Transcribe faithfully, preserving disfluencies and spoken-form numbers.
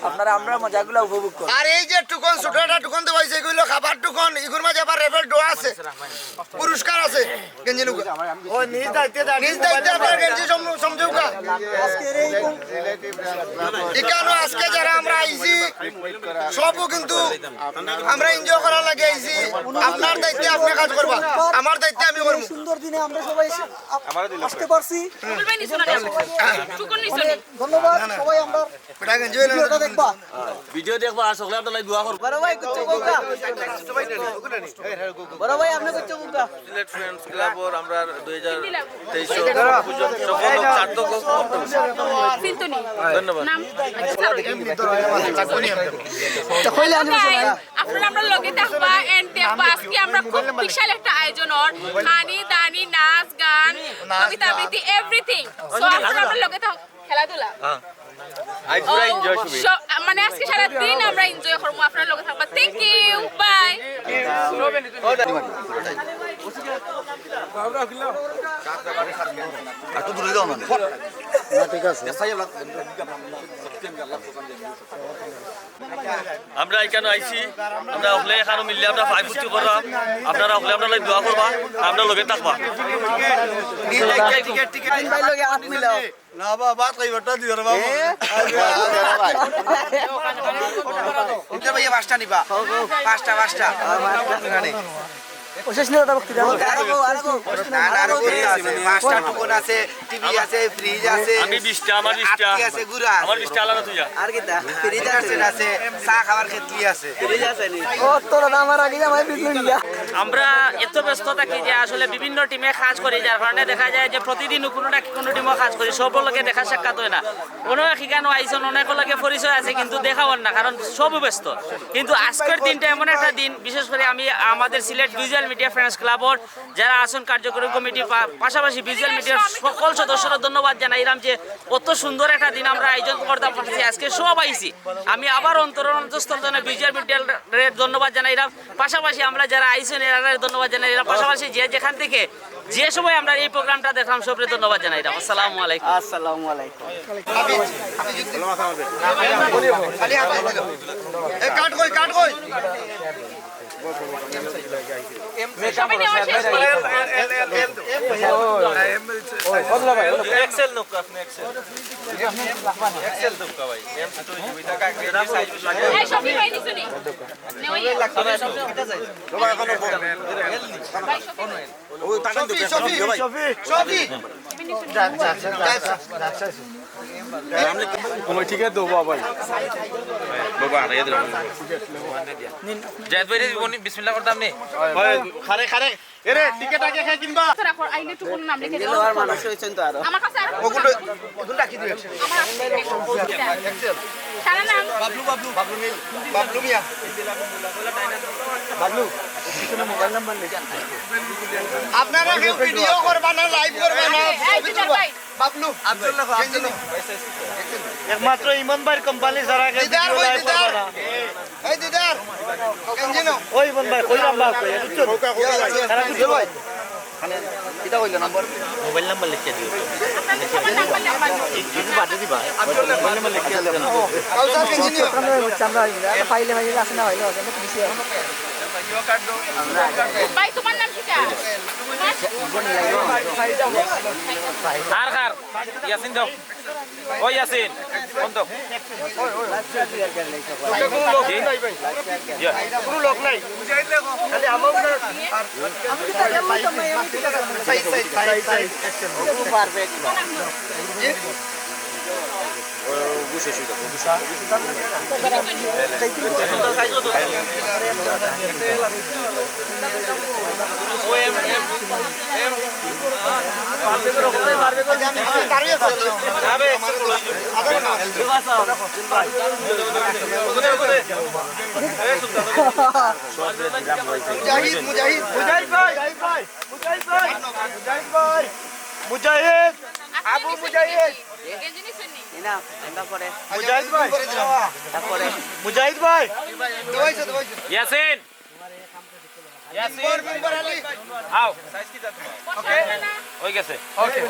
আপনারা আমরার মজাগুলা উপভোগ করুন। আর এই যে টুকন, ছোট একটা টুকন দেওয়া হয়েছে, এগুলো খাবার টুকন, এগুলোর মাঝে আবার রেফেল ড্র আছে, পুরস্কার আছে। গেঞ্জি নৌকা। ও, নিজ দায়িত্বে দাঁড়িয়ে নিজ দায়িত্বে আপনার গেঞ্জি সম-, সমঝোকা। আজকের এই কম- এখানে আজকে যারা আমরা আইছি, সবও কিন্তু আমরা এনজয় করার লাগি আইছি। আপনার দায়িত্বে আপনি কাজ করবা, আমার দায়িত্বে আমি করবো। সুন্দর দিনে আমরা সবাই এসে আপ-, আসতে পারছি। বলবেন নি, শোনা যাবে। টুকন নি, অনেক ধন্যবাদ। সবাই আমরা বেটা গেঞ্জি হইলো না। ভিডিওটা দেখবা। ভিডিও দেখবা আর সকলে আপনার লাগি দোয়া করবা। বড় ভাই, কুচ্চু বলতা? বড় ভাই, আপনি কুচ্চু বলতা? সিলেট ফ্রেন্ডস ক্লাবর আমরা দুই হাজার তেইশ সফল হোক, সার্থক হোক। সিন্টনি। ধন্যবাদ। নাম? আচ্ছা, sorry। তো কইলে আনবো না। আপনারা আমরার লগে থাকবা and দেখবা আজকে আমরা খুব বিশাল একটা আয়োজন অর। খানি, দানি, নাচ, গান, কবিতা আবৃত্তি, everything। So আপনারা আমরার লগে থাক-, খেলাধুলা। হ্যাঁ। আজ পুরা এনজয় শুরু। স-, মানে আজকে সারা দিন আমরা এনজয় করবো, আপনারা লগে থাকবা। Thank you, bye। একটু দূরে যাও না। না, ঠিক আছে। আমরা এখানে আইছি, আমরা হকলে এখানে মিললে আমরা ফাইভ ফুর্তি করলাম, আপনারা হকলে আমরার লাগি দোয়া করবা, আমরার লগে থাকবা। Ticket, ticket, ticket. তিন ভাই লগে হাত মিলাও। না বাবা, ভাত খাইবারটা দিও রে বাবা। এ? ইটা ভাইয়া পাঁচটা নিবা। পাঁচটা, পাঁচটা। ও, শেষ নিয়ে দাও, বক্তৃতা। আরো বউ, আরো বউ। না, না, আরো বউ আছে। পাঁচটা টুকন আছে, টিভি আছে, ফ্রিজ আছে। আমি বিশটা, আমার বিশটা। আটটি আছে, গুড়া আছে। আমার বিশটা আলাদা তুই যা। আর কিতা? ফ্রিজ আছে। আছে, চা খাবার কেটলি আছে। ফ্রিজ আছে নি? ও, তো দাদা, আমার আগে আমার বিল লইয়া। আমরা এত ব্যস্ত থাকি যে আসলে বিভিন্ন টিমে কাজ করি, যার কারণে দেখা যায় যে প্রতিদিন কোনো না কোনো টিমও কাজ করি, সব লগে দেখা সাক্ষাৎ হয় না। অনেক এখানে আইছন, অনেক লগে পরিচয় আছে, কিন্তু দেখা হয় না, কারণ সব ব্যস্ত। কিন্তু আজকের দিনটা এমন একটা দিন, বিশেষ করে আমি আমাদের সিলেট ভিজুয়াল মিডিয়া ফ্রেন্ডস ক্লাবর যারা আছন কার্যকরী কমিটি, পা-, পাশাপাশি ভিজুয়াল মিডিয়ার সকল সদস্যরা ধন্যবাদ জানাইলাম যে অত সুন্দর একটা দিন আমরা আয়োজন করতাম পারছি। আজকে সব আইছি, আমি আবার অন্তরের অন্তঃস্থল থেকে ভিজুয়াল মিডিয়ারে ধন্যবাদ জানাইলাম। পাশাপাশি আমরা যারা আইছন এরারে ধন্যবাদ জানাইলাম। পাশাপাশি যে যেখান থেকে যে সময় আমরা এই প্রোগ্রামটা দেখলাম, সবরে ধন্যবাদ জানাইলাম। আসসালামু আলাইকুম। আসসালামু আলাইকুম। এই কাট কই, কাট কই। সবাই নেওয়া শেষ করি। এক্সেল নোক আপনি, এক্সেল। এক্সেল নোক ভাই। এম তো দুই টাকা। এই সবই ভাই নিছুনি। নেওয়াই। ভাই সবই। ও, টাকা দিও, সফি, সফি, সফি। সফি। যা, যা, যা, যা, যা, যা। তুমি ঠিক আছে তো, বাবা। বাবা, আরে, এদের। জায়েদ ভাই, রে, উনি বিসমিল্লাহ করতাম নি। ভাই, খারে, খারে। এরে, টিকিট আগে কে কিনবা? তোরা কর, আইলে একটু কোনো নাম লিখে দিও। দিলওয়ার মানুষ হইছেন তো আরো। আমার কাছে আর ওগুলো, ওগুলো রাখি দিও। আমার আছে। এক্সেল। তারা নাম? বাবলু, বাবলু, বাবলু মিয়া। বাবলু মিয়া। বাবলু, পিছনে মোবাইল নাম্বার লেখা। আপনারা কেউ ভিডিও করবা না, লাইভ করবা না, এই, এই, ছবি তুলবা। ভাই। বাবলু। আব্দুল লেখো, আব্দুল লেখো। একমাত্র ইমন ভাইর কোম্পানি ছাড়া কেউ দিদার, ভিডিও ওই লাইভ দিদার। করবে না। এই দিদার। কেন জানো? ওই ইমন ভাই, কইলাম বা কই, বুঝছো? তারা বুঝছো ভাই? মানে, কিতা কইলে নাম্বার? মোবাইল নাম্বার লিখে দিও তো। এই, এই বাদে দিবা। মোবাইল নাম্বার লিখে দিও। কাউসার কেন জানো? আমরা, আমরা পাইলে, পাইলে আসে না, পাইলে আসে না, বেশি হয়। ভাই, তোমার নাম কিতা? কার, কার? ইয়াসিন দাও। ও ইয়াসিন, ফোন দাও। কোনো লোক নাই ভাই। ইয়া। কোনো লোক নাই। খালি আমার আর আমি তো তাকে বলতাম না, আমি তো তাকে বলতাম। Side, side, side, side. ও পারফেক্ট। মুজাহিদ, মুজাহিদ। মুজাহিদ ভাই, মুজাহিদ ভাই, মুজাহিদ ভাই, মুজাহিদ ভাই। মুজাহিদ, আবু মুজাহিদ। মুজাহিদ ভাই। মুজাহিদ ভাই। ইয়াসিন। ইয়াসিন। আও। ওকে। হয়ে গেছে। ওকে।